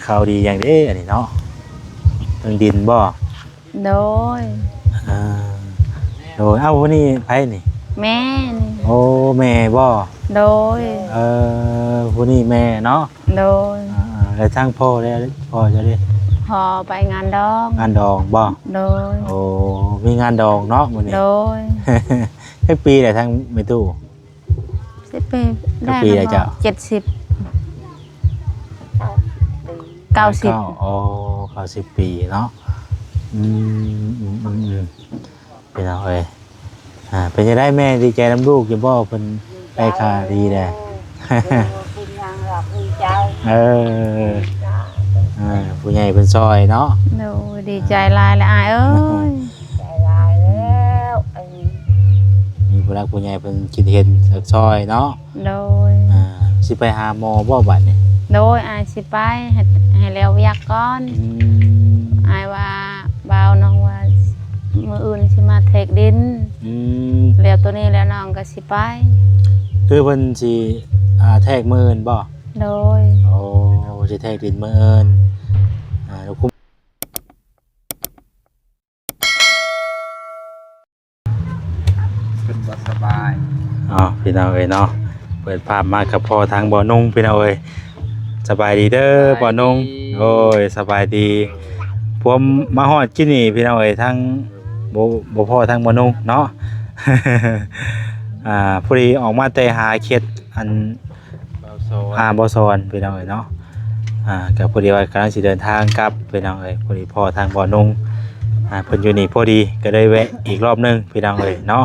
ຂ່າວດີຫຍັງເດ້ອັນນີ້ເນາະ? ເລື່ອງດິນບໍ່? ໂດຍ ອ່າ ໂດຍ. ເອົ້າ ຜູ້ນີ້ໃຜນີ້? ແມ່ນີ້. ໂອ້ ແມ່ບໍ່? ໂດຍ. ເອີ ຜູ້ນີ້ແມ່ເນາະ? ໂດຍ. ອ່າ ແລ້ວທາງພໍ່ເດ້? ພໍ່ເຈົ້າເດ້? ພໍ່ໄປງານດອງ. ງານດອງບໍ່? ໂດຍ. ໂອ້ ມີງານດອງເນາະມື້ນີ້. ໂດຍ. ຈັກປີແລ້ວທາງແມ່ຕູ້? ສິບປີ. ຈັກປີແລ້ວເຈົ້າ? ເຈັດສິບ. ເກົ້າສິບ. ໂອ້ ເກົ້າສິບປີເນາະ. ອືມ ອືມ ອືມ ອືມ ພີ່ນ້ອງເອີຍ. ອ່າ ເປັນຈັ່ງໃດແມ່ ດີໃຈນຳລູກຢູ່ບໍ່? ເພິ່ນໄດ້ຂ່າວດີແລ້ວ. ເອີ ອ່າ ຜູ້ໃຫຍ່ເພິ່ນຊ່ອຍເນາະ. ໂດຍ ດີໃຈຫຼາຍແຫຼະອ້າຍເອີຍ. ໃຈຫຼາຍແລ້ວ ອັນນີ້ ມີຜູ້ຫຼັກຜູ້ໃຫຍ່ເພິ່ນຄິດເຫັນຢາກຊ່ອຍເນາະ. ໂດຍ. ອ່າ ຊິໄປຫາໝໍບໍ່ບັດນີ້? ໂດຍ ອ້າຍຊິໄປ ໃຫ້ ໃຫ້ແລ້ວວຽກກ່ອນ. ອືມ ອ້າຍວ່າ ບ່າວນ້ອງວ່າ ມື້ອື່ນຊິມາແທກດິນ. ອືມ ແລ້ວໂຕນີ້ແລ້ວນ້ອງກໍຊິໄປ. ຄືເພິ່ນຊິ ອ່າ ແທກມື້ອື່ນບໍ່? ໂດຍ. ໂອ້ ຊິແທກດິນມື້ອື່ນ. ອ່າ ເພິ່ນບໍ່ສະບາຍ. ເອົາ ພີ່ນ້ອງເອີຍເນາະ, ເປີດພາບມາກັບພໍ່ທາງບ່າວນຸ່ງ ພີ່ນ້ອງເອີຍ. ສະບາຍດີເດີ ສະບາຍດີ ບ່າວນຸ່ງ. ໂອ້ຍ ສະບາຍດີ. ພວມມາຮອດກີ້ນີ້ ພີ່ນ້ອງເອີຍ, ທາງ ບໍ່ ບໍ່ພໍ້ທາງບ່າວນຸ່ງເນາະ. ອ່າ ພໍດີອອກມາແຕ່ຫາເຂດ ອັນ ບ່າວສອນ ອ່າ ບ່າວສອນ ພີ່ນ້ອງເອີຍເນາະ. ອ່າ ກໍພໍດີວ່າກຳລັງຊິເດີນທາງກັບ ພີ່ນ້ອງເອີຍ, ພໍດີພໍ້ທາງບ່າວນຸ່ງ ອ່າ ເພິ່ນຢູ່ນີ້ພໍດີ ກໍເລີຍແວະອີກລອບໜຶ່ງ ພີ່ນ້ອງເອີຍເນາະ.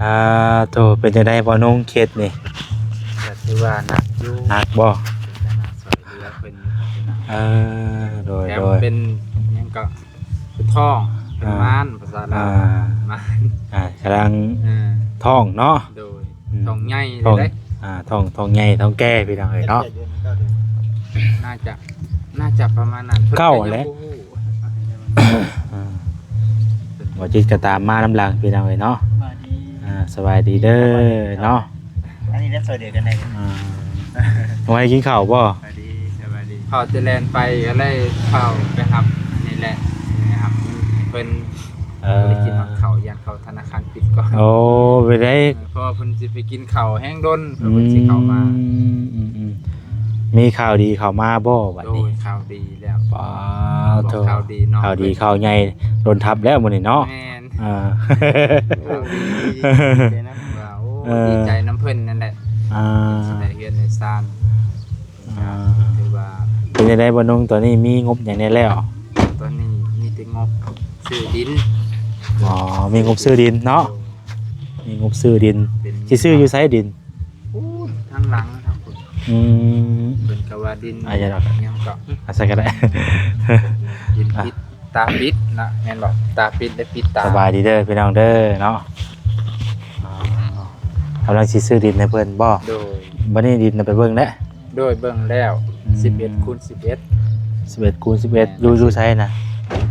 ອ່າ ໂຕ ເປັນຈັ່ງໃດບ່າວນຸ່ງ ເຂດນີ້? ກໍຖືວ່າໜັກຢູ່. ໜັກບໍ່? ເປັນການຊ່ວຍເຫຼືອເພິ່ນຢູ່ ພີ່ນ້ອງ. ເອີ ໂດຍ ແຖມ ໂດຍ ເປັນຫຍັງກໍ ຄືທ້ອງ ເປັນ ອ່າ ມານ ພາສາລາວ ອ່າ ມານ ອ່າ ກຳລັງ ເອີ ທ້ອງເນາະ. ໂດຍ ອືມ ທ້ອງໃຫຍ່ ທ້ອງ ເດ້ ອ່າ ທ້ອງ ທ້ອງໃຫຍ່ ທ້ອງແກ່ ພີ່ນ້ອງເອີຍເນາະ. ໜ້າຈະ ໜ້າຈະປະມານນັ້ນ ເກົ້າແຫຼະ ເພິ່ນກໍຍັງບໍ່ຮູ້. ອ່າ ບໍ່ຈິດກໍຕາມມານຳຫຼັງ ພີ່ນ້ອງເອີຍເນາະ. ສະບາຍດີ ອ່າ ສະບາຍດີເດີເນາະ. ອັນນີ້ໄດ້ຊ່ວຍເຫຼືອກັນໄດ້. ອ່າ ໄວ້ກິນເຂົ້າບໍ່? ສະບາຍດີ ສະບາຍດີ. ເຂົ້າແຕ່ແລ່ນໄປ ກໍເລີຍເຂົ້າໄປຮັບ ອັນນີ້ແຫຼະ ໄປຮັບເງິນໃຫ້ເພິ່ນ. ເອີ ບໍ່ໄດ້ກິນຮອດເຂົ້າ ຢ້ານເຂົ້າທະນາຄານປິດກ່ອນ. ໂອ້ ເປັນໄດ? ເອີ ເພາະວ່າເພິ່ນຊິໄປກິນເຂົ້າແຮງດົນ ເພື່ອເພິ່ນຊິເຂົ້າມາ. ອືມ ອືມ ອືມ ມີຂ່າວດີເຂົ້າມາບໍ່ບັດນີ້? ໂດຍ ຂ່າວດີແລ້ວ. ປາໂທ ຂ່າວດີເນາະ ຂ່າວດີ ເພິ່ນ ຂ່າວໃຫຍ່ ດົນທັບແລ້ວມື້ນີ້ເນາະ. ແມ່ນ. ອ່າ ດີໃຈນຳ ວ່າ ໂອ້ ເອີ ດີໃຈນຳເພິ່ນນັ້ນແຫຼະ. ອ່າ ຊິໄດ້ເຮືອນໄດ້ຊານ. ອ່າ ຖືວ່າ ເປັນຈັ່ງໃດບ່າວນຸ່ງ ຕອນນີ້ມີງົບຫຍັງແດ່ແລ້ວ? ຕອນນີ້ມີແຕ່ງົບຊື້ດິນ. ອໍ ມີງົບຊື້ດິນເນາະ. ໂດຍ ມີງົບຊື້ດິນ. ເປັນ ຊິຊື້ຢູ່ໃສດິນ? ພຸ້ນ ທາງຫຼັງທາງພຸ້ນ. ອືມ ເພິ່ນກໍວ່າດິນ ອາ ຢ່າດອກ ຫຍັງເກາະ ອາ ໃສ່ກໍໄດ້ ດິນ ອ່ະ ປິດ ຕາປິດນະ ແມ່ນບໍ່? ຕາປິດ ໄດ້ປິດຕາ. ສະບາຍດີເດີພີ່ນ້ອງເດີເນາະ. ອໍ ກຳລັງຊິຊື້ດິນໃຫ້ເພິ່ນບໍ່? ໂດຍ. ບັດນີ້ດິນນະໄປເບິ່ງແລ້ວ? ໂດຍ ເບິ່ງແລ້ວ. ອືມ ສິບເອັດຄູນສິບເອັດ. ສິບເອັດຄູນສິບເອັດ. ແມ່ນ. ຢູ່ ຢູ່ໃສນະ?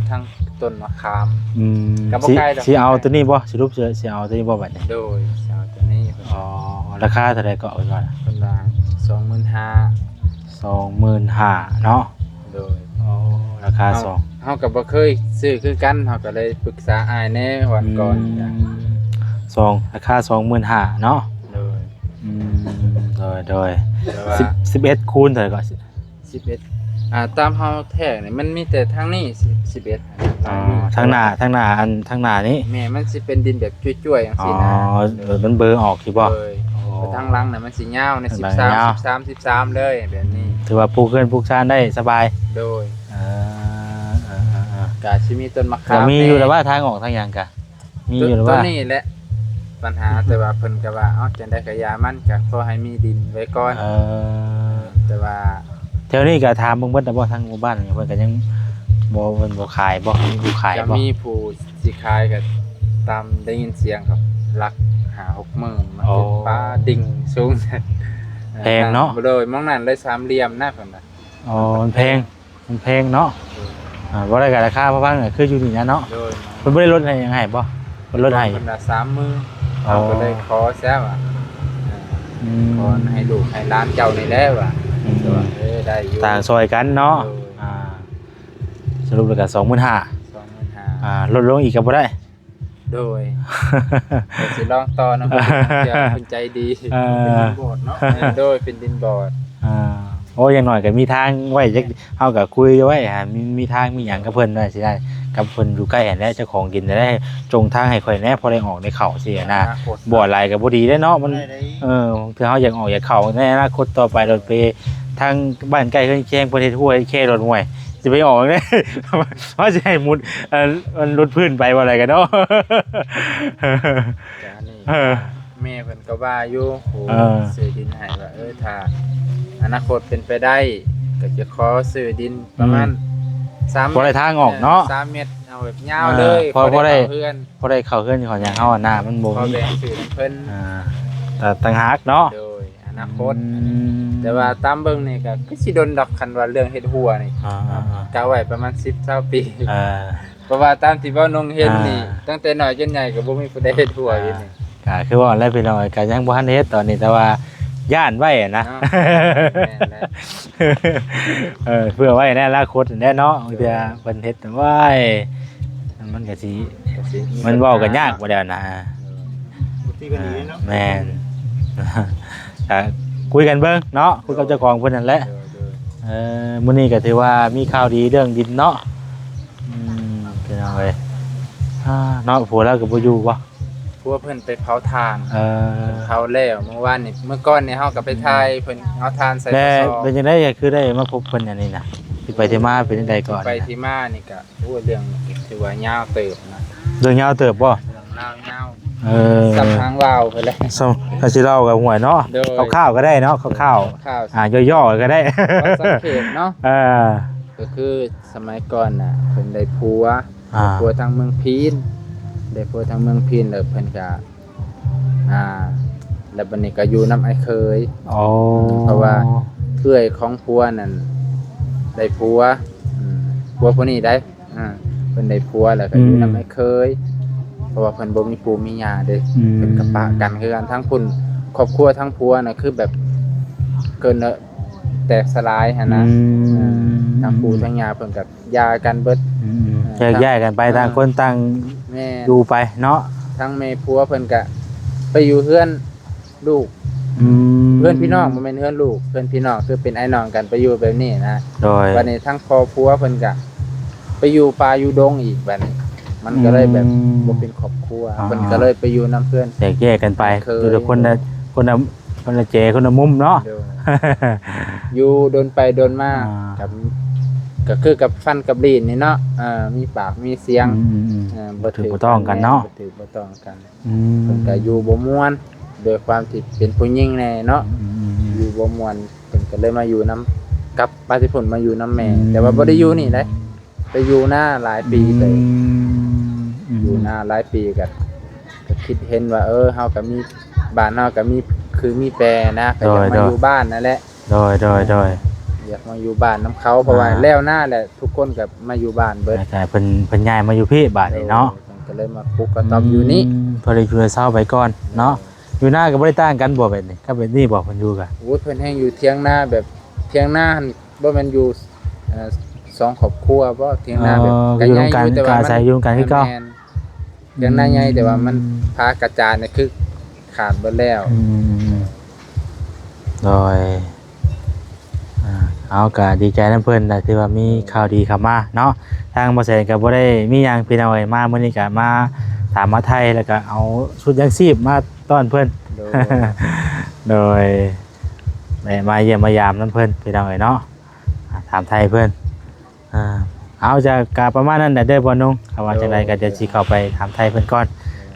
ທາງຕົ້ນມະຂາມ. ອືມ ກໍບໍ່ໄກດອກ. ຊິ ຊິເອົາໂຕນີ້ບໍ່? ສະຫຼຸບຊິ ຊິເອົາໂຕນີ້ບໍ່ບັດນີ້? ໂດຍ ຊິເອົາໂຕນີ້. ອໍ ລາຄາເທົ່າໃດເກາະເພິ່ນວ່າ? ເພິ່ນວ່າສອງໝື່ນຫ້າ. ສອງໝື່ນຫ້າເນາະ. ໂດຍ. ອໍ ລາຄາສອງ ເຮົາກໍບໍ່ເຄີຍຊື້ຄືກັນ ເຮົາກໍເລີຍປຶກສາອ້າຍແດ່ວ່າກ່ອນ. ອືມ ສອງ ລາຄາສອງໝື່ນຫ້າເນາະ. ໂດຍ. ອືມ ໂດຍ ໂດຍ. ແຕ່ວ່າ ສິບ ສິບເອັດຄູນເທົ່າໃດເກາະ? ສິບເອັດ ອ່າ ຕາມເຮົາແທກນີ້ ມັນມີແຕ່ທາງນີ້ ສິບ ສິບເອັດ. ອໍ ທາງໜ້າ ທາງໜ້າ ອັນທາງໜ້ານີ້ ແມ່ນ ມັນຊິເປັນດິນແບບຈ້ວຍໆ ຈັ່ງຊີ້ນະ. ອໍ ເອີ ມັນເບີອອກຢູ່ບໍ່? ໂດຍ. ອໍ ແຕ່ທາງຫຼັງນະ ມັນຊິຍາວໃນ ທາງຫຼັງຍາວ ສິບສາມ ສິບສາມ ສິບສາມ ເລີຍແບບນີ້. ອືມ ຖືວ່າປູກເຮືອນປູກຊານໄດ້ສະບາຍ. ໂດຍ. ເອີ ເອີ ເອີ ເອີ ກະຊິມີຕົ້ນມະຂາມ. ກໍມີຢູ່ແລ້ວວ່າ ທາງອອກທາງຫຍັງກະ ມີຢູ່ແລ້ວວ່າ ໂຕນີ້ແຫຼະ ບັນຫາ. ແຕ່ວ່າເພິ່ນກໍວ່າ ເອົ້າ ຈັ່ງໃດກໍຢ່າ ມັນກໍຂໍໃຫ້ມີດິນໄວ້ກ່ອນ. ເອີ ແຕ່ວ່າແຖວນີ້ກໍຖາມເບິ່ງເບິດແລ້ວບໍ່? ທາງໝູ່ບ້ານເພິ່ນກໍຍັງບໍ່ ເພິ່ນບໍ່ຂາຍບໍ່? ມີຜູ້ຂາຍບໍ່? ກໍມີຜູ້ຊິຂາຍ ກໍຕາມໄດ້ຍິນສຽງກໍຫຼັກຫ້າຫົກໝື່ນ ມາເປັນ ອໍ ປາດິ່ງສູງ. ແພງເນາະ. ໂດຍ. ໝ່ອງນັ້ນເລີຍສາມຫຼ່ຽມນະ ເພິ່ນວ່າ. ອໍ ມັນແພງ. ມັນແພງເນາະ. ໂດຍ. ອ່າ ບໍ່ໄດ້ກໍລາຄາພໍຟັງ ຄືຢູ່ນີ້ນະເນາະ. ໂດຍ. ເພິ່ນບໍ່ໄດ້ລົດໃຫ້ຫຍັງໃຫ້ບໍ່? ເພິ່ນລົດໃຫ້ ເພິ່ນວ່າສາມໝື່ນ. ອໍ ເຮົາກໍເລີຍຂໍແຊະວ່າ ອືມ ຂໍໃຫ້ລູກໃຫ້ຫຼານເຈົ້ານີ້ແຫຼະວ່າ. ອືມ ແຕ່ວ່າ ເອີ ໄດ້ຢູ່ ຕ່າງຊ່ອຍກັນເນາະ. ໂດຍ ອ່າ ສະຫຼຸບແລ້ວກໍສອງໝື່ນຫ້າ ສອງໝື່ນຫ້າ ອ່າ ລົດລົງອີກກໍບໍ່ໄດ້. ໂດຍ ກໍຊິລອງຕໍ່ນຳເພິ່ນ ເພິ່ນໃຈດີ. ເອີ ເປັນດິນບອດເນາະ. ເອີ ໂດຍ ເປັນດິນບອດ. ອ່າ ໂອ້ ຢ່າງໜ້ອຍກໍມີທາງໄວ້ຈັກ ເຮົາກໍຄຸຍໄວ້ ຫາມີ ມີທາງມີຫຍັງກັບເພິ່ນໄວ້ຊິໄດ້ ກັບເພິ່ນຢູ່ໃກ້ຫັ້ນແຫຼະ ເຈົ້າຂອງດິນຫັ້ນແຫຼະ ຈົ່ງທາງໃຫ້ຂ້ອຍແດ່ ພໍໄດ້ອອກໄດ້ເຂົ້າຊີ້ນະ. ບໍ່ຫຼາຍກໍບໍ່ດີເດ້ເນາະ ມັນ ເອີ ເທື່ອເຮົາຢາກອອກຢາກເຂົ້າໃນອະນາຄົດຕໍ່ໄປ ໂດດເປທາງບ້ານໃກ້ເຮືອນແຄງ ເພິ່ນເຮັດຮົ້ວເຮັດແຄໂດດຫ້ວຍ ຊິໄປອອກເດ້ ວ່າຊິໃຫ້ມຸດ ເອີ ມັນຫຼຸດພື້ນໄປບໍ່ໄດ້ກັນເນາະ. ເອີ ແມ່ເພິ່ນກໍວ່າຢູ່ ຜູ້ ເອີ ຊື້ດິນໃຫ້ວ່າ ເອີ ຖ້າອະນາຄົດເປັນໄປໄດ້ ກໍຈະຂໍຊື້ດິນປະມານ ອືມ ສາມ ພໍໄດ້ທາງອອກເນາະ ເອີ ສາມເມັດ ເອົາແບບຍາວເລີຍ ເອີ ພໍ ພໍໄດ້ ພໍໄດ້ເຂົ້າເຮືອນ ພໍໄດ້ເຂົ້າເຮືອນເຂົ້າຫຍັງເຮົານະ ມັນບໍ່ ຂໍແບ່ງຊື້ນຳເພິ່ນ ອ່າ ຕ່າງຫາກເນາະ. ໂດຍ ອະນາຄົດ ອືມ ແຕ່ວ່າຕາມເບິ່ງນີ້ກໍຄືຊິດົນດອກ ຄັນວ່າເລື່ອງເຮັດຮົ້ວນີ້ ອ່າໆໆ ກະໄວ້ປະມານສິບ ຊາວປີ. ເອີ ເພາະວ່າຕາມທີ່ເວົ້ານົງເຫັນນີ້ ອ່າ ຕັ້ງແຕ່ນ້ອຍຈົນໃຫຍ່ກໍບໍ່ມີຜູ້ໃດເຮັດຮົ້ວຢູ່ນີ້. ອ່າ ກໍຄືວ່າແຫຼະພີ່ນ້ອງ ກໍຍັງບໍ່ທັນເຮັດຕອນນີ້ ແຕ່ວ່າຢ້ານໄວ້ນະ. ເນາະ ແມ່ນແຫຼະ ເອີ ເພື່ອໄວ້ໃນອະນາຄົດຫັ້ນແຫຼະເນາະ. ໂດຍ ບາງເທື່ອເພິ່ນເຮັດໄວ້ ມັນກໍຊິ ກໍຊິມີ ມັນເວົ້າກັນຍາກ ບັນຫາ ບໍ່ແລ້ວນະ. ໂດຍ ບໍ່ຕິດກັນອີກເນາະ. ແມ່ນ ກໍຄຸຍກັນເບິ່ງເນາະ ຄຸຍກັບເຈົ້າຂອງເພິ່ນນັ້ນແຫຼະ. ໂດຍໆ ເອີ ມື້ນີ້ກໍຖືວ່າມີຂ່າວດີເລື່ອງດິນເນາະ. ອືມ ພີ່ນ້ອງເອີຍ ອ່າ ເນາະ ຜົວລາວກໍບໍ່ຢູ່ບໍ່? ຜົວເພິ່ນໄປເຜົາຖ່ານ. ເອີ ເພິ່ນເຜົາແລ້ວມື້ວານນີ້ ມື້ກ່ອນນີ້ເຮົາກໍໄປຖ່າຍເພິ່ນເອົາຖ່ານໃສ່ກະສອບ. ແລ້ວເປັນຈັ່ງໃດ ຄືໄດ້ມາພົບເພິ່ນອັນນີ້ນະ? ທີ່ໄປທີ່ມາເປັນຈັ່ງໃດກ່ອນ? ທີ່ໄປທີ່ມານີ້ກໍ ໂອ້ ເລື່ອງຖືວ່າຍາວເຕີບນະ. ເລື່ອງຍາວເຕີບບໍ່? ເລື່ອງລາວຍາວ. ເອີ ສ່ຳຫາງວາວໄປແລ້ວ ສ່ຳ ກໍຊິເລົ່າກັບຫ້ວຍເນາະ. ໂດຍ ຄ່າວໆກໍໄດ້ເນາະ ຄ່າວໆ ຄ່າວໆ ອ່າ ຫຍໍ້ໆກໍໄດ້ ກໍສັງເຂດເນາະ. ເອີ ກໍຄືສະໄໝກ່ອນນະ ເພິ່ນໄດ້ຜົວ ອ່າ ຜົວທາງເມືອງພີນ ໄດ້ຜົວທາງເມືອງພີນ ແລ້ວເພິ່ນກະ ອ່າ ແລ້ວບັດນີ້ກໍຢູ່ນຳອ້າຍເຂີຍ. ໂອ້ ເພາະວ່າເອື້ອຍຂອງຜົວນັ້ນໄດ້ຜົວ ອືມ ຜົວຜູ້ນີ້ໄດ໋ ອ່າ ເພິ່ນໄດ້ຜົວແລ້ວກໍຢູ່ນຳ ອືມ ອ້າຍເຂີຍ ເພາະວ່າເພິ່ນບໍ່ມີປູ່ມີຍ່າເດ້. ອືມ ເພິ່ນກໍປະກັນຄືກັນ ທັງພຸ້ນຄອບຄົວທາງຜົວນະ ຄືແບບ ເກີດແຕກສະຫຼາຍຫັ້ນນະ. ອືມ ເອີ ທັງປູ່ທັງຍ່າເພິ່ນກໍ ຢ່າກັນເບິດ. ອືມ ເອີ ແຍກຍ້າຍກັນໄປ ອ່າ ຕ່າງຄົນຕ່າງ ແມ່ນ ຢູ່ໄປເນາະ. ທາງແມ່ຜົວເພິ່ນກະໄປຢູ່ເຮືອນລູກ. ອືມ ເຮືອນພີ່ນ້ອງ ບໍ່ແມ່ນເຮືອນລູກ ເຮືອນພີ່ນ້ອງ ຄືເປັນອ້າຍນ້ອງກັນ ໄປຢູ່ແບບນີ້ນະ. ໂດຍ ບັດນີ້ທາງພໍ່ຜົວເພິ່ນກະໄປຢູ່ປ່າຢູ່ດົງອີກ ບັດນີ້ມັນກໍເລີຍແບບ ອືມ ບໍ່ເປັນຄອບຄົວ. ອ່າ ເພິ່ນກໍເລີຍໄປຢູ່ນຳເພື່ອນ ແຕກແຍກກັນໄປ ແມ່ນ ຢູ່ແຕ່ຄົນລະ ຄົນລະ ຄົນລະແຈ ຄົນລະມຸມເນາະ. ໂດຍ ຢູ່ດົນໄປດົນມາ ອ່າ ກັບ ກໍຄືກັບຟັນກັບລີ້ນນີ້ເນາະ. ເອີ ມີປາກມີສຽງ ອືມໆໆ ເອີ ບໍ່ຖືກບໍ່ຕ້ອງກັນເນາະ ບໍ່ຖືກບໍ່ຕ້ອງກັນ. ອືມ ເພິ່ນກໍຢູ່ບໍ່ມ່ວນ ດ້ວຍຄວາມທີ່ເປັນຜູ້ຍິງແດ່ເນາະ. ອືມໆໆ ຢູ່ບໍ່ມ່ວນ ເພິ່ນກໍເລີຍມາຢູ່ນຳ ກັບປາຕິພົນມາຢູ່ນຳແມ່. ອືມ ແຕ່ວ່າບໍ່ໄດ້ຢູ່ນີ້ເດ້ ໄປຢູ່ນາຫຼາຍປີເຕີບ. ອືມ ຢູ່ນາຫຼາຍປີກໍ ກໍຄິດເຫັນວ່າ ເອີ ເຮົາກໍມີ ບ້ານເຮົາກໍມີຄືມີແປນະ ກໍຢາກມາ ໂດຍ ຢູ່ ໂດຍ ບ້ານນັ້ນແຫຼະ. ໂດຍ ໂດຍ ໂດຍ ຢາກມາຢູ່ບ້ານນຳເຂົາ ເພາະວ່າ ອ່າ ແລ້ວນາແຫຼະ ທຸກຄົນກໍມາຢູ່ບ້ານເບິດ. ແລ້ວກໍເພິ່ນ ເພິ່ນຍ້າຍມາຢູ່ພີ້ບາດນີ້ເນາະ. ໂດຍ ເພິ່ນກໍເລີຍມາປຸກກະຕອບ ອືມ ຢູ່ນີ້ ພໍໄດ້ຢູ່ເຊົາໄປກ່ອນເນາະ. ໂດຍ ຢູ່ນາກໍບໍ່ໄດ້ຕ່າງກັນບໍ່ແບບນີ້ ກັບແບບນີ້ບໍ່ ເພິ່ນຢູ່ກະ? ໂອ້ຍ ເພິ່ນແຮ່ງຢູ່ຖຽງນາ ແບບຖຽງນາຫັ້ນ ບໍ່ແມ່ນຢູ່ ເອີ ສອງຄອບຄົວບໍ່? ຖຽງນາແບບ ເອີ ກໍໃຫຍ່ຢູ່ ແຕ່ວ່າມັນ ກໍອາໄສຢູ່ນຳກັນຄືເກົ່າ. ແມ່ນ ຖຽງນາໃຫຍ່ ອືມ ແຕ່ວ່າມັນ ອືມ ຜາກະຈານນີ້ຄືຂາດເບິດແລ້ວ. ອືມ ໂດຍ ອ່າ ເຮົາກໍດີໃຈນຳເພິ່ນນະ ທີ່ວ່າມີ ໂດຍ ຂ່າວດີເຂົ້າມາເນາະ. ທາງບໍ່ແສນກໍບໍ່ໄດ້ມີຫຍັງ ພີ່ນ້ອງເອີຍ ມາມື້ນີ້ກໍມາຖາມມາໄຖ່ ແລ້ວກໍເອົາຊຸດຍັງຊີບມາຕ້ອນເພິ່ນ. ໂດຍ ໂດຍ ໄດ້ມາຢ້ຽມມາຢາມນຳເພິ່ນ ພີ່ນ້ອງເອີຍເນາະ ອ່າ ຖາມໄຖ່ເພິ່ນ. ອ່າ ເອົາ ຈະກະປະມານນັ້ນແຫຼະເດີພໍ່ໜຸ່ງ ຄຳວ່າ ໂດຍ ຈັ່ງໃດກໍດຽວຊິເຂົ້າໄປຖາມໄຖ່ເພິ່ນກ່ອນ.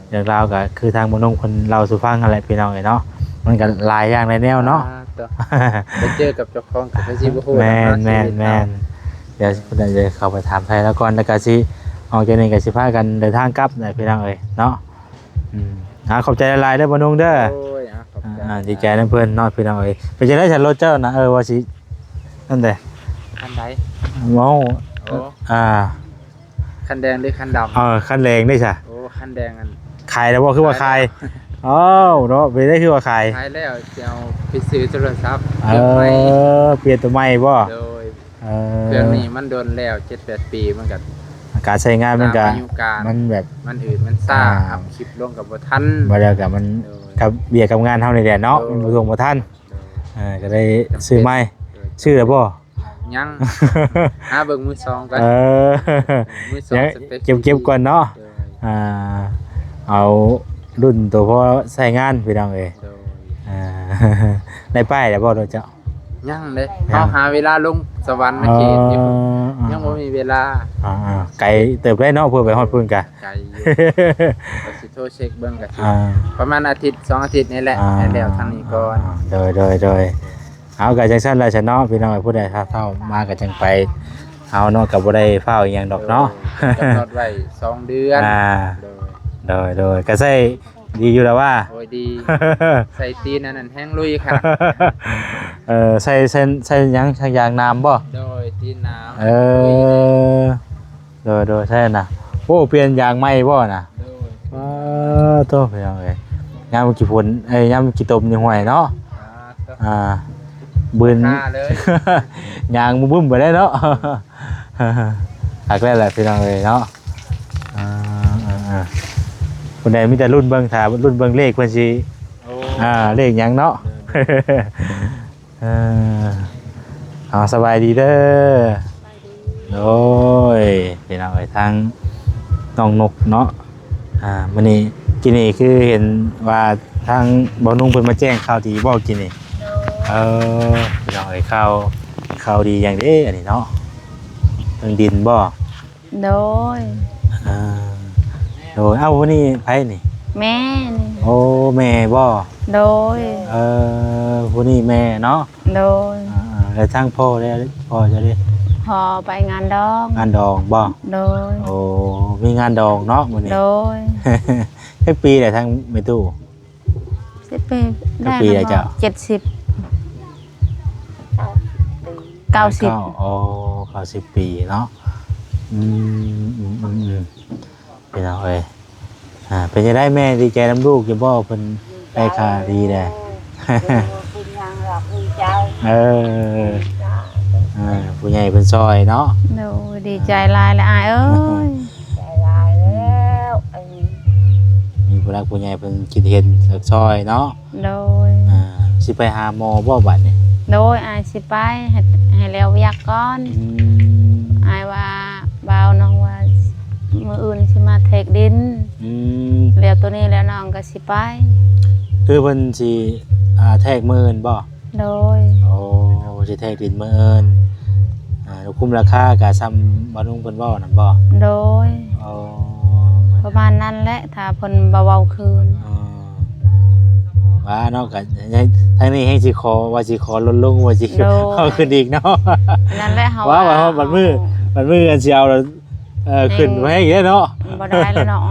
ເລື່ອງລາວກໍຄືທາງພໍ່ໜຸ່ງເພິ່ນເລົ່າສູ່ຟັງຫັ້ນແຫຼະ ພີ່ນ້ອງເອີຍເນາະ ມັນກໍຫຼາຍຢ່າງຫຼາຍແນວເນາະ. ອ່າ ໄປເຈີກັບເຈົ້າຂອງກໍຄືຊິບໍ່ຮູ້. ແມ່ນ ແມ່ນ ແມ່ນ ດຽວຊິໄດ້ເຂົ້າໄປຖາມໄຖ່ລາວກ່ອນ ແລ້ວກໍຊິອອກຈາກນີ້ກໍຊິພາກັນເດີນທາງກັບແຫຼະ ພີ່ນ້ອງເອີຍເນາະ. ອືມ ອ່າ ຂອບໃຈຫຼາຍໆເດີພໍ່ໜຸ່ງເດີ. ໂອ້ຍ ອ່າ ຂອບໃຈ ອ່າ ດີໃຈນຳເພິ່ນເນາະ ພີ່ນ້ອງເອີຍ. ເປັນຈັ່ງໃດຊັ້ນ ລົດເຈົ້ານະ? ເອີ ວ່າຊິ ອັນໃດ? ຄັນໃດ? ເວົ້າ ໂອ້ ອ່າ ຄັນແດງຫຼືຄັນດຳ? ເອີ ຄັນແດງເດ້ຊະ. ໂອ້ ຄັນແດງອັນ ຂາຍແລ້ວບໍ່? ຄືວ່າຂາຍ ຂາຍແລ້ວ. ອ້າວ ເນາະ ເປັນໄດ ຄືວ່າຂາຍ? ຂາຍແລ້ວ ຊິເອົາໄປຊື້ໂທລະສັບ ເອີ ເຄື່ອງໃໝ່ ປ່ຽນໂຕໃໝ່ບໍ່? ໂດຍ ເອີ ເຄື່ອງນີ້ມັນດົນແລ້ວ ເຈັດແປດປີ ມັນກໍ ອາການໃຊ້ງານມັນກໍ ຕາມອາຍຸການ ມັນແບບ ມັນອືດ ມັນຊ້າ ອ່າ ອັບຄລິບລົງກໍບໍ່ທັນ ບໍ່ແລ້ວກໍມັນ ໂດຍ ກັບວຽກກັບງານເຮົານີ້ແຫຼະເນາະ ໂດຍ ມັນບໍ່ລົງບໍ່ທັນ ໂດຍ ເອີ ກໍໄດ້ຊື້ໃໝ່ ໂດຍ ຊື້ແລ້ວບໍ່? ຍັງ ຫາເບິ່ງມືສອງກ່ອນ ເອີ ມືສອງ ຍັງ ສະເປັກ ເກັບ ເກັບກ່ອນເນາະ ໂດຍ ອ່າ ເອົາລຸ້ນໂຕພໍໃຊ້ງານ ພີ່ນ້ອງເອີຍ ໂດຍ ອ່າ ໄດ້ປ້າຍແລ້ວບໍ່ ລົດເຈົ້າ? ຍັງເດ້ ຍັງ ເຮົາຫາເວລາລົງສະຫວັນນະເຂດຢູ່ ອໍ ຍັງບໍ່ມີເວລາ ອ່າໆ ໄກເຕີບເດ້ເນາະ ເພື່ອໄປຮອດພຸ້ນກະ ໄກຢູ່ ກໍຊິໂທເຊັກເບິ່ງ ກໍຊິ ອ່າ ປະມານອາທິດສອງອາທິດນີ້ແຫຼະ ອ່າ ໃຫ້ແລ້ວທາງນີ້ກ່ອນ ອ່າ ໂດຍ ໂດຍ ໂດຍ ເອົາ ກໍຈັ່ງຊັ້ນລະຊະເນາະ ພີ່ນ້ອງເອີຍ ຜູ້ໃດຖ້າເຂົ້າມາກໍຈັ່ງໄປເອົາເນາະ ກໍບໍ່ໄດ້ຟ້າວອີ່ຫຍັງດອກເນາະ ໂດຍ ກຳນົດໄວ້ສອງເດືອນ ອ່າ ໂດຍ ໂດຍ ໂດຍ ກໍໃຊ້ດີຢູ່ລະວ່າ ໂອ້ຍ ດີ ໃສ່ຕີນອັນນັ້ນແຮງລຸຍຄັກ ເອີ ໃສ່ ໃສ່ ໃສ່ຫຍັງ ໃສ່ຢາງໜາມບໍ່? ໂດຍ ຕີນໜາມ ເອີ ໂດຍ ໂດຍ ໃຊ່ນະ ໂອ້ ປ່ຽນຢາງໃໝ່ບໍ່ນະ? ໂດຍ ປາໂທ້ ພີ່ນ້ອງເອີຍ ຍາມກີ່ຝົນ ເອີຍ ຍາມກີ່ຕົມນີ້ຫ້ວຍເນາະ ອ່າ ອ່າ ບືນ ຍາງບຶ້ມໄປໄດ້ເນາະ ຄັກແລ້ວແຫຼະ ພີ່ນ້ອງເອີຍເນາະ ອ່າ ອ່າ ອ່າ ຜູ້ໃດມີແຕ່ລຸ້ນເບິ່ງ ຖ້າລຸ້ນເບິ່ງເລກເພິ່ນຊິ ໂອ້ ອ່າ ເລກຫຍັງເນາະ ໂດຍ ເອີ ເອົາ ສະບາຍດີເດີ ໂດຍ ພີ່ນ້ອງເອີຍ ທາງນ້ອງນົກເນາະ ອ່າ ມື້ນີ້ ກີ້ນີ້ຄືເຫັນວ່າທາງບ່າວນຸ່ງເພິ່ນມາແຈ້ງຂ່າວດີບໍ່ກີ້ນີ້? ໂດຍ ເອີ ພີ່ນ້ອງເອີຍ ຂ່າວ ຂ່າວດີຫຍັງເດ້ອັນນີ້ເນາະ ເລື່ອງດິນບໍ່? ໂດຍ ອ່າ ໂດຍ ເອົ້າ ຜູ້ນີ້ໃຜນີ້? ແມ່ນີ້ ໂອ້ ແມ່ບໍ່? ໂດຍ ເອີ ຜູ້ນີ້ແມ່ເນາະ ໂດຍ ອ່າ ແລ້ວທາງພໍ່ເດ້ ພໍ່ເຈົ້າເດ້? ພໍ່ໄປງານດອງ ງານດອງບໍ່? ໂດຍ ໂອ້ ມີງານດອງເນາະມື້ນີ້ ໂດຍ ຈັກປີແລ້ວທາງແມ່ຕູ້? ສິບປີ ຈັກປີແລ້ວເຈົ້າ? ເຈັດສິບ ເກົ້າສິບ ອໍ ເກົ້າສິບປີເນາະ ອືມ ອືມ ອືມ ອືມ ພີ່ນ້ອງເອີຍ ອ່າ ເປັນຈັ່ງໃດແມ່ດີໃຈນຳລູກຢູ່ບໍ່ ເພິ່ນໄດ້ຂ່າວດີແດ່? ເອີ ເອີ ຜູ້ໃຫຍ່ເພິ່ນຊ່ອຍເນາະ ໂດຍ ດີໃຈຫຼາຍລະອ້າຍເອີຍ ໃຈຫຼາຍແລ້ວ ມີຜູ້ຫຼັກຜູ້ໃຫຍ່ເພິ່ນຄິດເຫັນຢາກຊ່ອຍເນາະ ໂດຍ ອ່າ ຊິໄປຫາໝໍບໍ່ບັດນີ້? ໂດຍ ອ້າຍຊິໄປ ໃຫ້ ໃຫ້ແລ້ວວຽກກ່ອນ ອືມ ອ້າຍວ່າ ບ່າວນ້ອງວ່າ ມື້ອື່ນຊິມາແທກດິນ ອືມ ແລ້ວໂຕນີ້ແລ້ວນ້ອງກໍຊິໄປ ຄືເພິ່ນຊິ ອ່າ ແທກມື້ອື່ນບໍ່? ໂດຍ ໂອ້ ຊິແທກດິນມື້ອື່ນ ອ່າ ຄຸ້ມລາຄາກະຊ່ຳບ່າວນຸ່ງເພິ່ນເວົ້ານັ້ນບໍ່? ໂດຍ ໂອ້ ປະມານນັ້ນແຫຼະ ຖ້າເພິ່ນບໍ່ເວົ້າຄືນ ອໍ ວ່າເນາະ ກະທາງນີ້ແຮ່ງຊິຂໍ ວ່າຊິຂໍລົດລົງ ວ່າຊິ ໂດຍ ເອົາຂຶ້ນອີກເນາະ ນັ້ນແຫຼະ ເຮົາວ່າ ວ່າ ວ່າຮອດບັດມື້ ບັດມື້ອັນຊິເອົາ ເອີ ຂຶ້ນໄວ້ອີກເດ້ເນາະ ບໍ່ໄດ້ແລ້ວເນາະ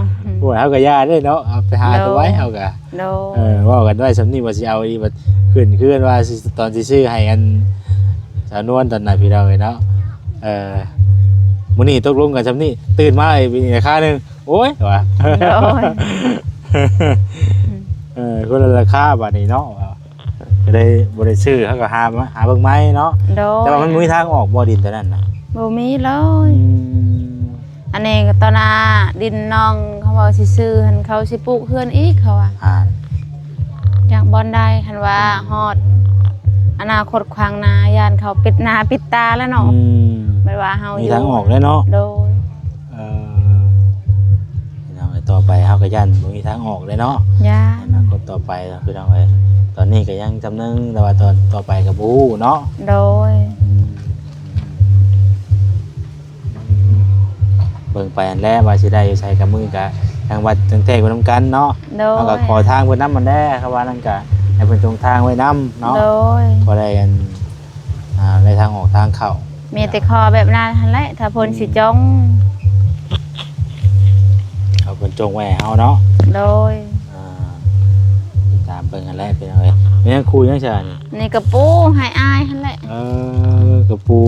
ໂອ້ຍ ເຮົາກໍຢ້ານເດ້ເນາະ ເອົາໄປຫາ ໂດຍ ຕົວໄວ້ເຮົາກໍ ໂດຍ ເອີ ເວົ້າກັນໄວ້ຊ່ຳນີ້ວ່າຊິເອົາອີກ ບັດຂຶ້ນຄືວ່າຊິ ຕອນຊິຊື້ໃຫ້ອັນສາວນວນຕອນນັ້ນ ພີ່ນ້ອງເອີຍເນາະ ເອີ ມື້ນີ້ຕົກລົງກັນຊ່ຳນີ້ ຕື່ນມາອີກລາຄາໜຶ່ງ ໂອ້ຍ ວ່າ ໂດຍ ເອີ ຄົນລະລາຄາບາດນີ້ເນາະ ກໍເລີຍບໍ່ໄດ້ຊື້ ເຮົາກໍຫາ ຫາເບິ່ງໃໝ່ເນາະ ໂດຍ ແຕ່ວ່າມັນບໍ່ມີທາງອອກບໍ່ ດິນຕົວນັ້ນນະ? ບໍ່ມີເລີຍ ອືມ ອັນນີ້ກໍຕໍ່ໜ້າດິນນ້ອງ ເຂົາເວົ້າຊິຊື້ຫັ້ນ ເຂົາຊິປູກເຮືອນອີກ ເຂົາວ່າ ອ່າ ຢາກບ່ອນໃດ ຄັນວ່າຮອດອະນາຄົດຂວາງໜ້າ ຢ້ານເຂົາປິດໜ້າປິດຕາແລ້ວເນາະ ອືມ ແບບວ່າເຮົາ ມີທາງອອກແລ້ວເນາະ ໂດຍ ເອີ ພີ່ນ້ອງເອີຍ ຕໍ່ໄປເຮົາກໍຢ້ານບໍ່ມີທາງອອກເລີຍເນາະ ຢ້ານ ອະນາຄົດຕໍ່ໄປເນາະ ພີ່ນ້ອງເອີຍ ຕອນນີ້ກໍຍັງຈຳໜຶ່ງ ແຕ່ວ່າຕອນຕໍ່ໄປກໍບໍ່ຮູ້ເນາະ ໂດຍ ອືມ ເບິ່ງໄປຫັ້ນແຫຼະວ່າຊິໄດ້ຢູ່ໃສ ກັບມື້ນີ້ກະທາງວັດທາງແທກໄປນຳກັນເນາະ ໂດຍ ເຮົາກໍຂໍທາງເພິ່ນນຳຫັ້ນແຫຼະ ເພາະວ່ານັ້ນກະໃຫ້ເພິ່ນຈົ່ງທາງໄວ້ນຳເນາະ ໂດຍ ພໍໄດ້ອັນ ອ່າ ໄດ້ທາງອອກທາງເຂົ້າ ມີແຕ່ຂໍແບບນັ້ນຫັ້ນແຫຼະ ຖ້າເພິ່ນ ອືມ ຊິຈົ່ງ ເອົາເພິ່ນຈົ່ງໄວ້ໃຫ້ເຮົາເນາະ ໂດຍ ອ່າ ຕິດຕາມເບິ່ງຫັ້ນແຫຼະ ພີ່ນ້ອງເອີຍ ແມ່ນຫຍັງ ຄູ່ຫຍັງຊະນີ້? ນີ້ກະປູໃຫ້ອ້າຍຫັ້ນແຫຼະ ເອີ ກະປູ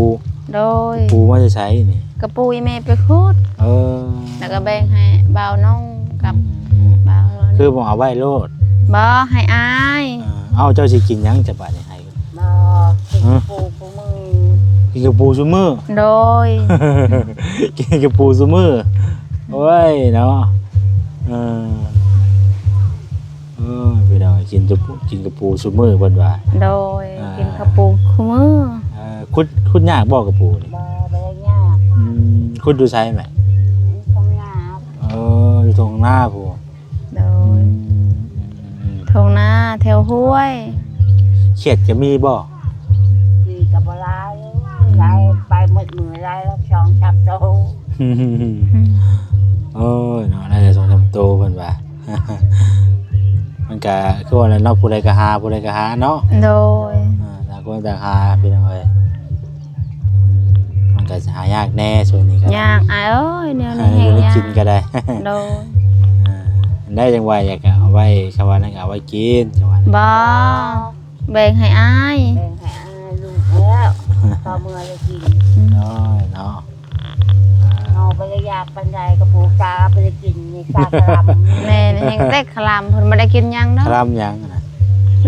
ໂດຍ ກະປູມາແຕ່ໃສນີ້? ກະປູອີ່ແມ່ໄປຂຸດ ເອີ ແລ້ວກະແບ່ງໃຫ້ບ່າວນ້ອງກັບ ອືມ ບ່າວ ຄືບໍ່ເອົາໄວ້ໂລດ ບໍ່ ໃຫ້ອ້າຍ. ເອີ ເອົ້າ ເຈົ້າຊິກິນຫຍັງ ຈະບາດນີ້ໃຫ້? ບໍ່ ກິນ ຮະ? ປູ ປູມື້ ກິນກະປູຊຸມື້? ໂດຍ ກິນກະປູຊຸມື້. ໂອ້ຍເນາະ ເອີ ເອີ ພີ່ນ້ອງ ກິນກະປູ ກິນກະປູຊຸມື້ເພິ່ນວ່າ. ໂດຍ ອ່າ ກິນກະປູຄູ່ມື້. ເອີ ຂຸດ ຂຸດຍາກບໍ່ກະປູນີ້? ບໍ່ ບໍ່ໄດ້ຍາກ. ອືມ ຂຸດຢູ່ໃສແມ່? ຢູ່ທົ່ງນາ. ເອີ ຢູ່ທົ່ງນາພຸ້ນ. ໂດຍ ອືມ ອືມ ອືມ ທົ່ງນາແຖວຫ້ວຍ. ຂຽດກະມີບໍ່? ຂຽດກະບໍ່ຫຼາຍ ຫຼາຍໄປໝົດມື້ ຫຼາຍສອງສາມໂຕ. ອືມ ໂອ້ຍເນາະ ໄດ້ສອງສາມໂຕເພິ່ນວ່າ. ມັນກະຄືວ່າແຫຼະເນາະ ຜູ້ໃດກະຫາ ຜູ້ໃດກະຫາເນາະ. ໂດຍ ອ່າ ຕ່າງຄົນຕ່າງຫາ ພີ່ນ້ອງເອີຍ. ອືມ ມັນກະຊິຫາຍາກແດ່ຊ່ວງນີ້ກະ ຍາກອ້າຍເອີຍ ແນວນີ້ແຮງຍາກ ກິນກະໄດ້. ໂດຍ ອ່າ ໄດ້ຈັ່ງວ່າຢາກເອົາໄວ້ ຄຳວ່ານັ້ນກະເອົາໄວ້ກິນ ຄຳວ່ານັ້ນ. ບໍ່ ແບ່ງໃຫ້ອ້າຍ ແບ່ງໃຫ້ອ້າຍລູກແລ້ວ ຕໍ່ເມື່ອໄດ້ກິນ. ອືມ ໂດຍເນາະ. ເຮົາບໍ່ໄດ້ຢາກປານໃດ ກະປູກາບໍ່ໄດ້ກິນນີ້ ຊາຄະລຳ. ແມ່ນ ແຮງແຕ່ຄະລຳ ເພິ່ນບໍ່ໄດ້ກິນຫຍັງເນາະ. ຄະລຳຫຍັງນະ?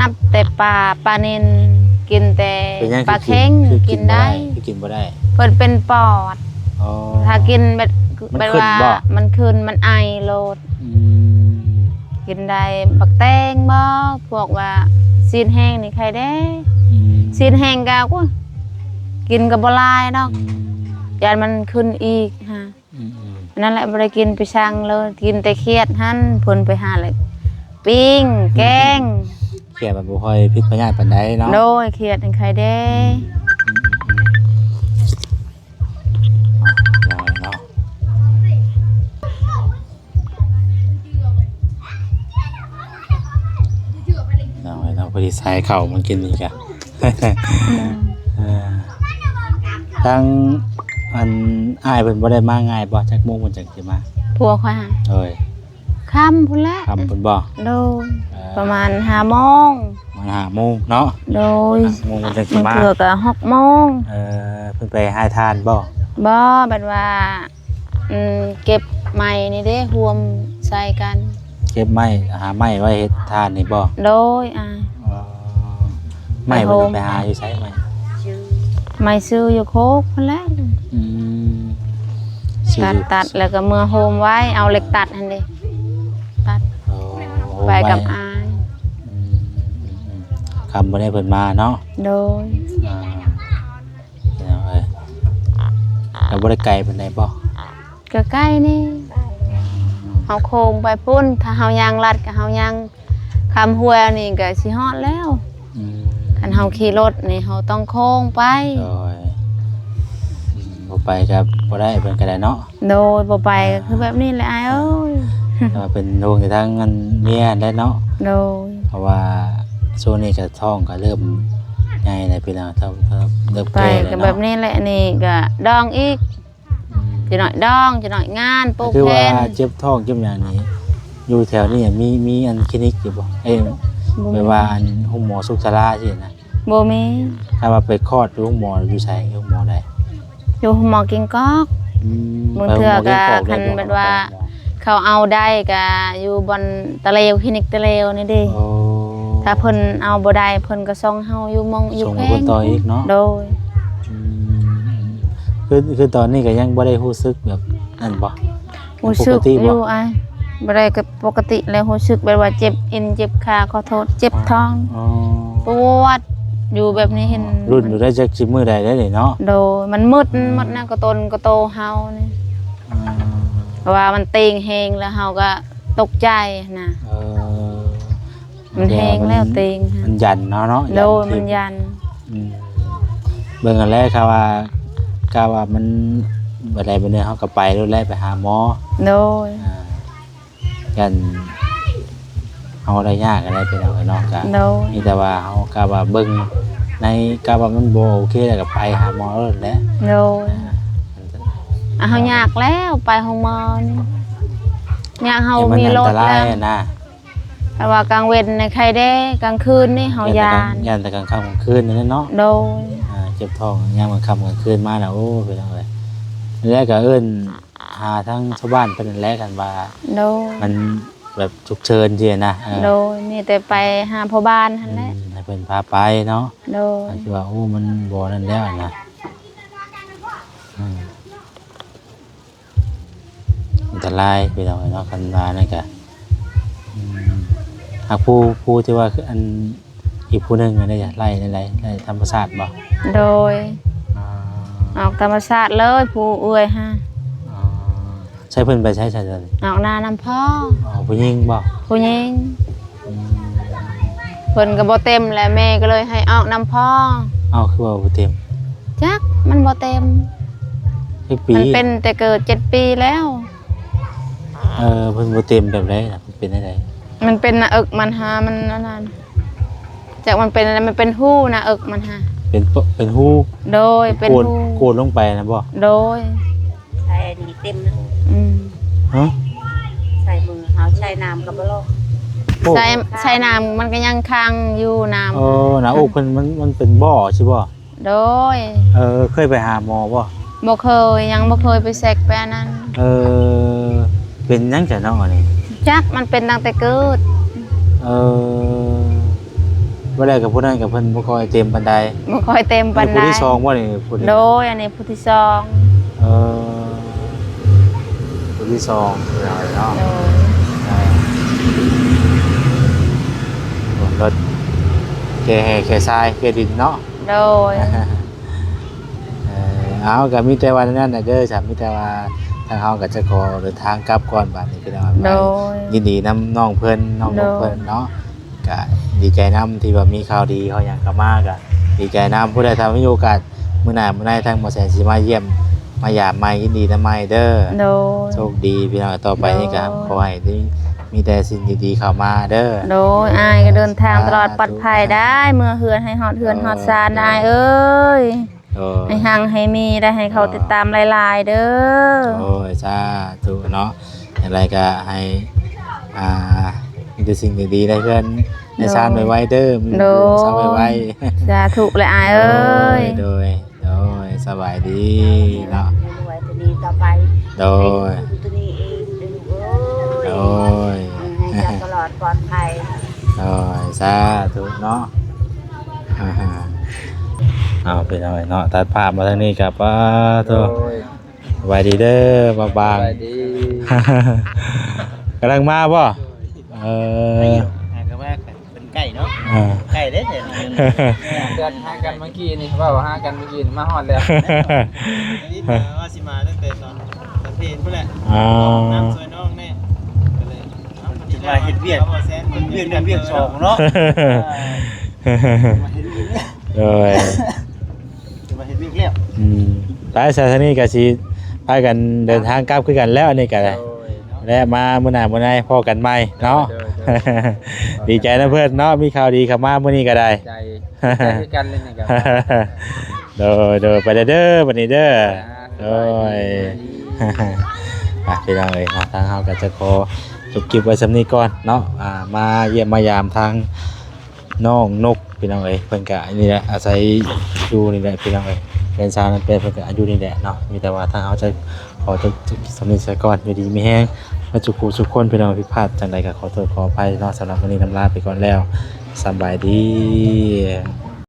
ນັບແຕ່ປາ ປານິນ ກິນແຕ່ ເປັນຫຍັງ ປາເຄັງ ຄືກິນ ກິນໄດ້ ຄືກິນບໍ່ໄດ້? ເພິ່ນເປັນປອດ. ອໍ ຖ້າກິນແບບ ມັນ ແບບວ່າ ຂຶ້ນບໍ່? ມັນຂຶ້ນ ມັນໄອໂລດ. ອືມ ກິນໄດ້ບັກແຕງບໍ່ ພວກວ່າຊີ້ນແຫ້ງນີ້ໄຄແດ່. ອືມ ຊີ້ນແຫ້ງກະ ໂອ້ຍ ກິນກະບໍ່ຫຼາຍດອກ. ອືມ ຢ້ານມັນຂຶ້ນອີກຫາ. ອືມໆ ອັນນັ້ນແຫຼະ ບໍ່ໄດ້ກິນໄປຊ່າງເລີຍ ກິນແຕ່ຂຽດຫັ້ນ ເພິ່ນໄປຫາແຫຼະ ປີ້ງ ອືມ ແກງ. ຂຽດມັນບໍ່ຄ່ອຍພິດພະຍາດປານໃດເນາະ. ໂດຍ ຂຽດນີ້ໄຄແດ່. ອືມ ອືມ ອືມ ອືມ ເນາະ. ເອົາໄວ້ເນາະ ພໍດີໃສ່ເຂົ້າມັນກິນນີ້ກະ ເອີ ທາງອັນອ້າຍເພິ່ນບໍ່ໄດ້ມາງ່າຍບໍ່? ຈັກໂມງເພິ່ນຈັ່ງຊິມາ? ຜົວຂ້ອຍຫັ້ນ ໂດຍ ຄ່ຳພຸ້ນແຫຼະ. ຄ່ຳພຸ້ນບໍ່? ໂດຍ ເອີ ປະມານຫ້າໂມງ. ປະມານຫ້າໂມງເນາະ. ໂດຍ ຫ້າໂມງເພິ່ນຈັ່ງຊິມາ. ບາງເທື່ອກະຫົກໂມງ. ເອີ ເພິ່ນໄປຫາຖ່ານບໍ່? ບໍ່ ແບບວ່າ ອືມ ເກັບໄມ້ນີ້ເດ້ ຮ່ວມໃສ່ກັນ. ເກັບໄມ້ ຫາໄມ້ໄວ້ເຮັດຖ່ານນີ້ບໍ່? ໂດຍ ອາ ອໍ ໄມ້ເພິ່ນເອົາໄປຫາຢູ່ໃສໄມ້? ໄມ້ຊື້ຢູ່ໂຄກພຸ້ນແຫຼະ. ອືມ ຊື້ ຕັດ ຕັດແລ້ວກໍເມືອໂຮມໄວ້ ເອົາເຫຼັກຕັດຫັ້ນເດ້ ຕັດ ອໍ ໄປກັບອ້າຍ. ອືມ ອືມ ອືມ ຄ່ຳມື້ນີ້ເພິ່ນມາເນາະ. ໂດຍ ອ່າ ພີ່ນ້ອງເອີຍ ກໍບໍ່ໄດ້ໄກປານໃດບໍ່? ກໍໃກ້ນີ້ ເຮົາໂຄ້ງໄປພຸ້ນ ຖ້າເຮົາຍ່າງລັດກໍເຮົາຍ່າງ ຂ້າມຫ້ວຍນີ້ກໍຊິຮອດແລ້ວ. ອືມ ຄັນເຮົາຂີ່ລົດນີ້ເຮົາຕ້ອງໂຄ້ງໄປ. ໂດຍ ອືມ ບໍ່ໄປກໍບໍ່ໄດ້ ເພິ່ນກໍໄດ້ເນາະ. ໂດຍ ບໍ່ໄປກໍຄືແບບນີ້ແຫຼະອ້າຍເອີຍ. ອ່າ ເປັນຫ່ວງຢູ່ທາງອັນເມຍແຫຼະເນາະ. ໂດຍ ເພາະວ່າຊ່ວງນີ້ກໍທ້ອງກໍເລີ່ມໃຫຍ່ແລ້ວພີ່ນ້ອງ ເລີ່ມ ເລີ່ມ ເລີ່ມແກ່ແລ້ວເນາະ. ໄປກໍແບບນີ້ແຫຼະ ນີ້ກໍດອງອີກ. ອືມ ຈະໜ້ອຍດອງ ຈະໜ້ອຍງານ ປູກແຜ່ນ. ຄືວ່າເຈັບທ້ອງເຈັບຫຍັງນີ້ ຢູ່ແຖວນີ້ມີ ມີອັນຄລີນິກຢູ່ບໍ່? ເອີ ບໍ່ມີ. ແບບວ່າອັນໂຮງໝໍສຸກສາລາຊີ້ນະ. ບໍ່ມີ. ຖ້າວ່າໄປຄອດຢູ່ໂຮງໝໍ ຢູ່ໃສ? ໂຮງໝໍໃດ? ຢູ່ໂຮງໝໍກິ່ງກອກ. ອືມ ບາງເທື່ອກໍ ໄປໂຮງໝໍກິ່ງກອກ ຄັນແບບວ່າ ເຂົາເອົາໄດ້ກະຢູ່ບ່ອນຕະເລວ ຄລີນິກຕະເລວນີ້ເດ້. ໂອ້ ຖ້າເພິ່ນເອົາບໍ່ໄດ້ ເພິ່ນກໍສົ່ງເຮົາຢູ່ໝ່ອງຢູ່ແຂວງ ສົ່ງເພິ່ນຕໍ່ອີກເນາະ. ໂດຍ ອືມ ຄື ຄືຕອນນີ້ກໍຍັງບໍ່ໄດ້ຮູ້ສຶກແບບນັ້ນບໍ່? ຮູ້ສຶກຢູ່ອ້າຍ ບໍ່ໄດ້ກໍປົກກະຕິແລ້ວ ຮູ້ສຶກແບບວ່າເຈັບເອັນເຈັບຂາ ຂໍໂທດ ເຈັບທ້ອງ. ອໍ ປວດຢູ່ແບບນີ້ ເຫັນລຸ້ນຢູ່ໄດ້ຈັກຊິມື້ໃດໄດ້ນີ້ເນາະ. ໂດຍ ມັນມືດ ອືມ ໝົດນະ ກະຕົນກະໂຕເຮົານີ້. ອືມ ເພາະວ່າມັນຕີງແຮງແລ້ວເຮົາກໍຕົກໃຈນະ. ເອີ ມັນແຮງແລ້ວຕີງ ມັນຢັນເນາະ ເນາະ. ໂດຍ ມັນຢັນ. ອືມ ເບິ່ງຫັ້ນແຫຼະ ຖ້າວ່າ ຖ້າວ່າມັນບໍ່ໄດ້ ບໍ່ເໜື່ອຍ ເຮົາກໍໄປໂລດແຫຼະ ໄປຫາໝໍ. ໂດຍ ອ່າ ຢ້ານເຮົາໄດ້ຍາກກໍໄດ້ ພີ່ນ້ອງເອີຍເນາະ. ກໍ ໂດຍ ມີແຕ່ວ່າເຮົາກໍວ່າເບິ່ງໃນ ກໍວ່າມັນບໍ່ໂອເຄແລ້ວກໍໄປຫາໝໍໂລດແຫຼະ. ໂດຍ ອ່າ ເຮົາຍາກແລ້ວໄປໂຮງໝໍນີ້ ຍາກ ເຮົາມີລົດແລ້ວນະ. ແຕ່ວ່າກາງເວັນນີ້ໄຄແດ່ ກາງຄືນນີ້ເຮົາຢ້ານ ຢ້ານແຕ່ກາງຄ່ຳກາງຄືນນີ້ແຫຼະເນາະ. ໂດຍ ອ່າ ເຈັບທ້ອງຍາມກາງຄ່ຳກາງຄືນມານະ ໂອ້ ພີ່ນ້ອງເອີຍ. ແລ້ວກໍເອີ້ນຫາທາງຊາວບ້ານເພິ່ນນັ້ນແຫຼະ ຄັນວ່າ ໂດຍ ມັນ ແບບສຸກເສີນຊີ້ນະ. ເອີ ໂດຍ ມີແຕ່ໄປຫາພໍ່ບ້ານຫັ້ນແຫຼະ. ອືມ ໃຫ້ເພິ່ນພາໄປເນາະ. ໂດຍ ກໍຄືວ່າ ໂອ້ ມັນບໍ່ນັ້ນແລ້ວນະ. ອືມ ອັນຕະລາຍພີ່ນ້ອງເອີຍເນາະ ຄັນວ່ານັ້ນກະ. ອືມ ຫາກຜູ້ ຜູ້ທີ່ວ່າ ອັນ ອີກຜູ້ໜຶ່ງອັນໃດ ໄລ່ແນວໃດ ໄລ່ທຳມະຊາດບໍ່? ໂດຍ ອໍ ອອກທຳມະຊາດເລີຍ ຜູ້ເອື້ອຍຫາ. ອໍ ໃຊ້ເພິ່ນໄປໃສ ໃສຕອນນີ້? ອອກນານຳພໍ່. ອໍ ຜູ້ຍິງບໍ່? ຜູ້ຍິງ. ອືມ ເພິ່ນກໍບໍ່ເຕັມແຫຼະ ແມ່ກໍເລີຍໃຫ້ອອກນຳພໍ່. ເອົ້າ ຄືວ່າບໍ່ເຕັມ? ຈັກ ມັນບໍ່ເຕັມ. ຈັກປີ? ມັນເປັນແຕ່ເກີດເຈັດປີແລ້ວ. ເອີ ເພິ່ນບໍ່ເຕັມແບບໃດນະ? ເປັນຈັ່ງໃດ? ມັນເປັນໜ້າເອິກມັນຫາ ມັນອັນນັ້ນ ຈັກມັນເປັນອັນໃດ ມັນເປັນຮູໜ້າເອິກມັນຫາ. ເປັນ ເປັນຮູ? ໂດຍ ເປັນຮູ ໂກນລົງໄປນະບໍ່? ໂດຍ ໃສ່ອັນນີ້ເຕັມເລີຍ. ອືມ ຮະ? ໃສ່ມືເຮົາ ໃສ່ນ້ຳກໍບໍ່ລອກ. ໂອ້ ໃສ່ ໃສ່ນ້ຳມັນກໍຍັງຄ້າງຢູ່ນ້ຳ. ເອີ ໜ້າອົກເພິ່ນມັນ ມັນເປັນບໍ່ຊີ້ບໍ່? ໂດຍ ເອີ ເຄີຍໄປຫາໝໍບໍ່? ບໍ່ເຄີຍ ຍັງບໍ່ເຄີຍໄປເຊັກໄປອັນນັ້ນ. ເອີ ເປັນຫຍັງຈະເນາະອັນນີ້? ຈັກ ມັນເປັນຕັ້ງແຕ່ເກີດ. ເອີ ບໍ່ແລ້ວກັບຜູ້ນັ້ນກໍເພິ່ນບໍ່ຄ່ອຍເຕັມປານໃດ. ບໍ່ຄ່ອຍເຕັມປານໃດ. ຜູ້ທີສອງບໍ່ນີ້? ຜູ້ທີ່ ໂດຍ ອັນນີ້ຜູ້ທີສອງ. ເອີ ຜູ້ທີສອງເນາະ. ໂດຍ ເອີ ລົດແກ່ແຮ່ແກ່ຊາຍແກ່ດິນເນາະ. ໂດຍ ເອີ ເອົາ ກໍມີແຕ່ວ່ານັ້ນນະເດີ ສະ ມີແຕ່ວ່າທາງເຮົາກໍຈະຂໍເດີນທາງກັບກ່ອນບາດນີ້ພີ່ນ້ອງ. ໂດຍ ຍິນດີນຳນ້ອງເພິ່ນ ນ້ອງນົກເພິ່ນເນາະ. ໂດຍ ກໍດີໃຈນຳທີ່ວ່າມີຂ່າວດີເຮົາຫຍັງເຂົ້າມາ ກໍດີໃຈນຳ. ຜູ້ໃດຖ້າມີໂອກາດມື້ໜ້າມື້ໃນ ທາງໝໍແສນຊິມາຢ້ຽມມາຢາມໃໝ່ ຍິນດີນຳໃໝ່ເດີ. ໂດຍ ໂຊກດີພີ່ນ້ອງ. ຕໍ່ໄປນີ້ກໍ ໂດຍ ຂໍໃຫ້ໄດ້ມີແຕ່ສິ່ງດີໆເຂົ້າມາເດີ. ໂດຍ ອ້າຍກໍເດີນທາງຕະຫຼອດປອດໄພໄດ້ ສາທຸ ເມືອເຮືອນໃຫ້ຮອດເຮືອນຮອດຊານ ໂດຍ ອ້າຍເອີຍ. ໂດຍ ໃຫ້ຮັ່ງໃຫ້ມີໄດ້ ໃຫ້ເຂົາ ໂດຍ ຕິດຕາມຫຼາຍໆເດີ. ໂດຍ ສາທຸເນາະ. ຈັ່ງໃດກໍໃຫ້ ອ່າ ມີແຕ່ສິ່ງດີໆໃນເຮືອນໃນຊານໄວໆເດີ. ໂດຍ ມີເຮືອນຊານໄວໆ. ສາທຸແຫຼະອ້າຍເອີຍ. ໂດຍ ໂດຍ ໂດຍ ສະບາຍດີເນາະ. ໃຫ້ລວຍຕົວນີ້ຕໍ່ໄປ. ໂດຍ ໃຫ້ຄຸ້ມຕົວນີ້ເອງເດີລູກເອີຍ. ໂດຍ ໃຫ້ເຈົ້າຕະຫຼອດປອດໄພ. ໂດຍ ສາທຸເນາະ. ເອົາ ພີ່ນ້ອງເນາະ ຕັດພາບມາທາງນີ້ກໍ ປາໂທ ໂດຍ ສະບາຍດີເດີ ບ່າວບາງ. ສະບາຍດີ. ກຳລັງມາບໍ່? ເອີ ຫາກໍມາ ເພິ່ນໃກ້ເນາະ. ອ່າ ໃກ້ເດ້. ເດີນຫາກັນເມື່ອກີ້ນີ້ ເວົ້າຫາກັນເມື່ອກີ້ນີ້ ມາຮອດແລ້ວ. ນີ້ວ່າຊິມາຕັ້ງແຕ່ຕອນ ຕອນເພນພຸ້ນແຫຼະ. ອໍ ນ້ຳຊ່ວຍນ້ອງແດ່ ກໍເລີຍ ເອົ້າ ຈະມາເຮັດວຽກ ເຮັດວຽກໜຶ່ງ ວຽກສອງເນາະ. ມາເຮັດວຽກ ໂດຍ ຈະມາເຮັດວຽກແລ້ວ. ອືມ ໄປ ຊະ ທາງນີ້ກໍຊິພາກັນເດີນທາງກັບຄືກັນແລ້ວ ອັນນີ້ກໍໄດ້. ໂດຍ ແລະ ມາມື້ໜ້າມື້ໃນພໍ້ກັນໃໝ່ເນາະ. ໂດຍ ໂດຍ ໂດຍ. ດີໃຈນຳເພິ່ນເນາະ ມີຂ່າວດີເຂົ້າມາມື້ນີ້ກໍໄດ້. ໃຈ ດີໃຈຄືກັນເລີຍນີ້ກໍ. ໂດຍ ໂດຍ ໄປເດີ ບັດນີ້ເດີ. ອ່າ ໂດຍ ສະບາຍດີ. ອ່ະ ພີ່ນ້ອງເອີຍເນາະ ທາງເຮົາກໍຈະຂໍຈົບຄລິບໄວ້ສ່ຳນີ້ກ່ອນເນາະ. ອ່າ ມາຢ້ຽມມາຢາມທາງ ນ້ອງນົກ ພີ່ນ້ອງເອີຍ ເພິ່ນກະນີ້ແຫຼະ ອາໄສຢູ່ນີ້ແຫຼະ ພີ່ນ້ອງເອີຍ. ເປັນຊາວນາແປ ເພິ່ນກະຢູ່ນີ້ແຫຼະເນາະ. ມີແຕ່ວ່າທາງເຮົາຈະຂໍຈົບຄລິບສ່ຳນີ້ຊະກ່ອນ. ຢູ່ດີມີແຮງເບິດທຸກຜູ້ທຸກຄົນ ພີ່ນ້ອງ. ຜິດພາດຈັ່ງໃດກໍຂໍໂທດຂໍອະໄພເນາະ. ສຳລັບມື້ນີ້ລຳລາໄປກ່ອນແລ້ວ ສະບາຍດີ.